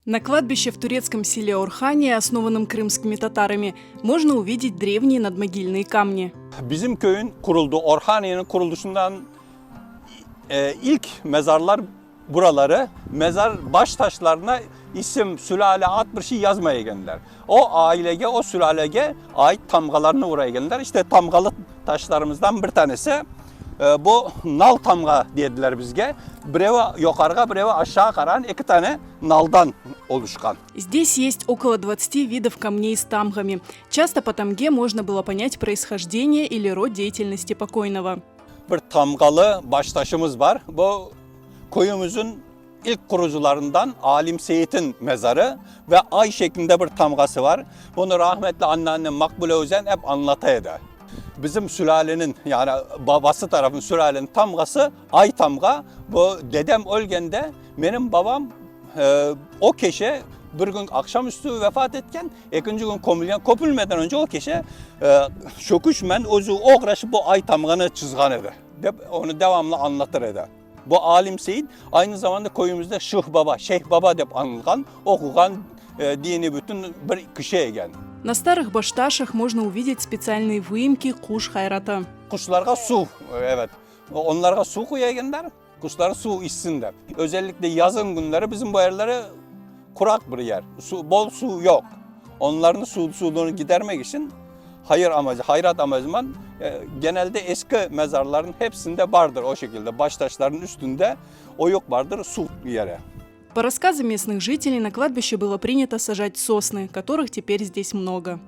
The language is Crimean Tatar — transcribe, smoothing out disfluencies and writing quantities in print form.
На кладбище в турецком селе Орхания, основанном крымскими татарами, можно увидеть древние надмогильные камни. Bizim köyün quruldı, Orhaniyeniñ qurulışından ilk mezarlar buraları, mezar baş taşlarına isim, sülâle, ad bir şey yazmay ekenler. O ailege, o sülâlege ait tamğalarnı ura ekenler. İşte tamğalı taşlarımızdan bir tanesi bu nal tamğa dediler bizge. Birevi yuqarığa, birevi aşağı qarağan eki tane naldan oluşqan. Здесь есть около двадцати видов камней с тамгами. Часто по тамге можно было понять происхождение или род деятельности покойного. Bir tamğalı baştaşımız bar. Bu köyümizin ilk qurucılarından Alim Seyit'in mezarı ve ay şeklinde bir tamğası bar. Bunı rahmetli anneannem Makbule Özen ep añlata edi. Bizim sülâlenin, yani babası tarafın sülâlenin tamğası ay tamğa. Bu dedem ölgende menim babam o keşe bir gün aqşam üstü vefat etken, ekinci gün kömülgen. Köpülmeden önce o keşe çöküşmen özü oğraşıp bu ay tamğanı çızğan edi, dep onı devamlı añlatır edi. Bu Alim Seyit aynı zamanda köyümizde Şıh Baba, Şeyh Baba dep añılğan, oquğan, dini bütün bir kişi eken. Na starых baştaşах можно uvidet spetsialnıye vyimki Quş hayratı. Quşlarğa suv, evet, onlarğa suv qoya ekenler, quşlar suv içsin dep. Özellikle yazın künleri bizim bu yerleri quraq bir yer, suv, bol suv yoq. Onlarnıñ suvsuzluğını gidermek içün hayır amacı, hayrat amacıman genelde eski mezarlarnıñ hepsinde bardır o şekilde, baş taşlarnıñ üstünde oyuq bardır, suv yeri. По рассказам местных жителей, на кладбище было принято сажать сосны, которых теперь здесь много.